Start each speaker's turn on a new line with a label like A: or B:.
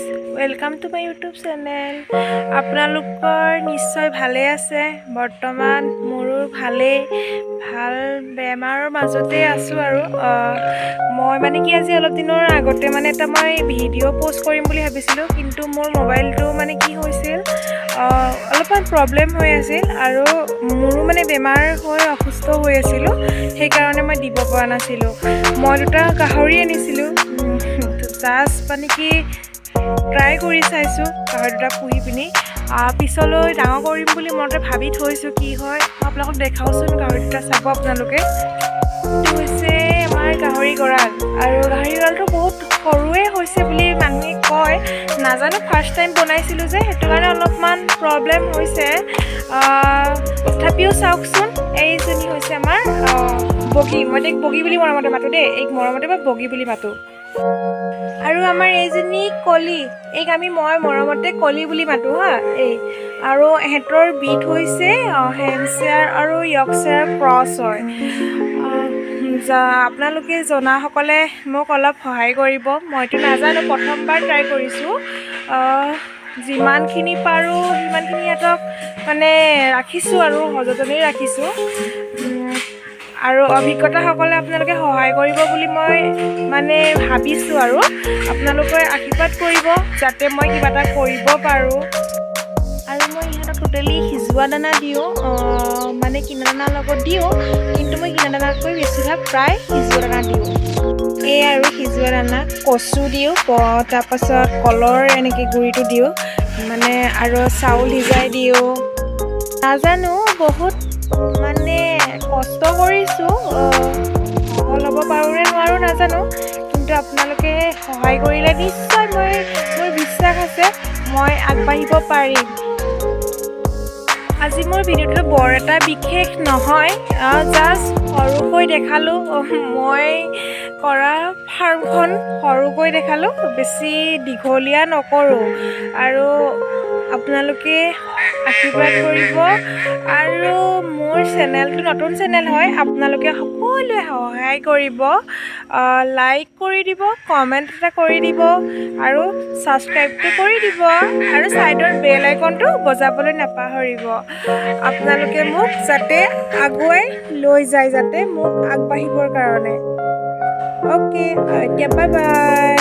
A: Welcome to my YouTube channel. আপোনালোকৰ নিশ্চয় ভালেই আছে। বৰ্তমান মোৰো ভালেই, ভাল বেমাৰৰ মাজতে আছোঁ। আৰু মই মানে কি, আজি অলপ দিনৰ আগতে মানে এটা মই ভিডিঅ' প'ষ্ট কৰিম বুলি ভাবিছিলোঁ, কিন্তু মোৰ মোবাইলটো মানে কি হৈছিল, অলপমান প্ৰব্লেম হৈ আছিল আৰু মোৰো মানে বেমাৰ হৈ অসুস্থ হৈ আছিলোঁ, সেইকাৰণে মই দিব পৰা নাছিলোঁ। মই দুটা গাহৰি আনিছিলোঁ, জাষ্ট মানে কি ট্ৰাই কৰি চাইছোঁ গাহৰি দুটা পুহি পিনি। পিছলৈ ডাঙৰ কৰিম বুলি মনতে ভাবি থৈছোঁ। কি হয়, মই আপোনালোকক দেখাওঁচোন গাহৰি দুটা, চাব আপোনালোকে। এইটো হৈছে আমাৰ গাহৰি গঁৰাল আৰু গাহৰি গঁৰালটো বহুত সৰুৱে হৈছে বুলি মানুহে কয়। নাজানো, ফাৰ্ষ্ট টাইম বনাইছিলোঁ যে, সেইটো কাৰণে অলপমান প্ৰব্লেম হৈছে। তথাপিও চাওকচোন, এইজনী হৈছে আমাৰ বগী। মই তাইক বগী বুলি মৰমতে মাতোঁ দেই। এইক মৰমতে মই বগী বুলি মাতোঁ। আৰু আমাৰ এইজনী কলি, এইক মই মৰমতে কলি বুলি মাতোঁ হা। এই আৰু ইহঁতৰ বিধ হৈছে হেমশ্বেয়াৰ আৰু য়ৰ্কশ্বেয়াৰ ক্ৰছ হয়। আপোনালোকে জনাসকলে মোক অলপ সহায় কৰিব। মইতো নাজানো, প্ৰথমবাৰ ট্ৰাই কৰিছোঁ। যিমানখিনি পাৰোঁ সিমানখিনি সিহঁতক মানে ৰাখিছোঁ আৰু সযতনেই ৰাখিছোঁ। আৰু অভিজ্ঞতাসকলে আপোনালোকে সহায় কৰিব বুলি মই মানে ভাবিছোঁ আৰু আপোনালোকে আশীৰ্বাদ কৰিব যাতে মই কিবা এটা কৰিব পাৰোঁ। আৰু মই ইহঁতক টোটেলি সিজোৱা দানা দিওঁ, মানে কিনা দানাৰ লগত দিওঁ, কিন্তু মই কিনা দানাতকৈ বেছিভাগ প্ৰায় সিজোৱা দানা দিওঁ। এই আৰু সিজোৱা দানা কচু দিওঁ, তাৰপাছত কলৰ এনেকৈ গুড়িটো দিওঁ মানে, আৰু চাউল সিজাই দিওঁ। নাজানো, বহুত মানে কষ্ট কৰিছোঁ। সফল হ'ব পাৰোঁ নে নোৱাৰোঁ নাজানো, কিন্তু আপোনালোকে সহায় কৰিলে নিশ্চয় মোৰ বিশ্বাস আছে, মই আগবাঢ়িব পাৰিম। আজি মোৰ ভিডিঅ'টো বৰ এটা বিশেষ নহয়, জাষ্ট সৰুকৈ দেখালোঁ। মই কৰা ফাৰ্মখন সৰুকৈ দেখালোঁ, বেছি দীঘলীয়া নকৰোঁ। আৰু আপোনালোকে আশীৰ্বাদ কৰিব আৰু মোৰ চেনেলটো নতুন চেনেল হয়, আপোনালোকে সকলোৱে সহায় কৰিব, লাইক কৰি দিব, কমেণ্ট এটা কৰি দিব আৰু ছাবস্ক্ৰাইবটো কৰি দিব আৰু ছাইডৰ বেল আইকনটো বজাবলৈ নাপাহৰিব। আপোনালোকে মোক যাতে আগুৱাই লৈ যায়, যাতে মোক আগবাঢ়িবৰ কাৰণে। অ'কে, এতিয়া বাই বাই।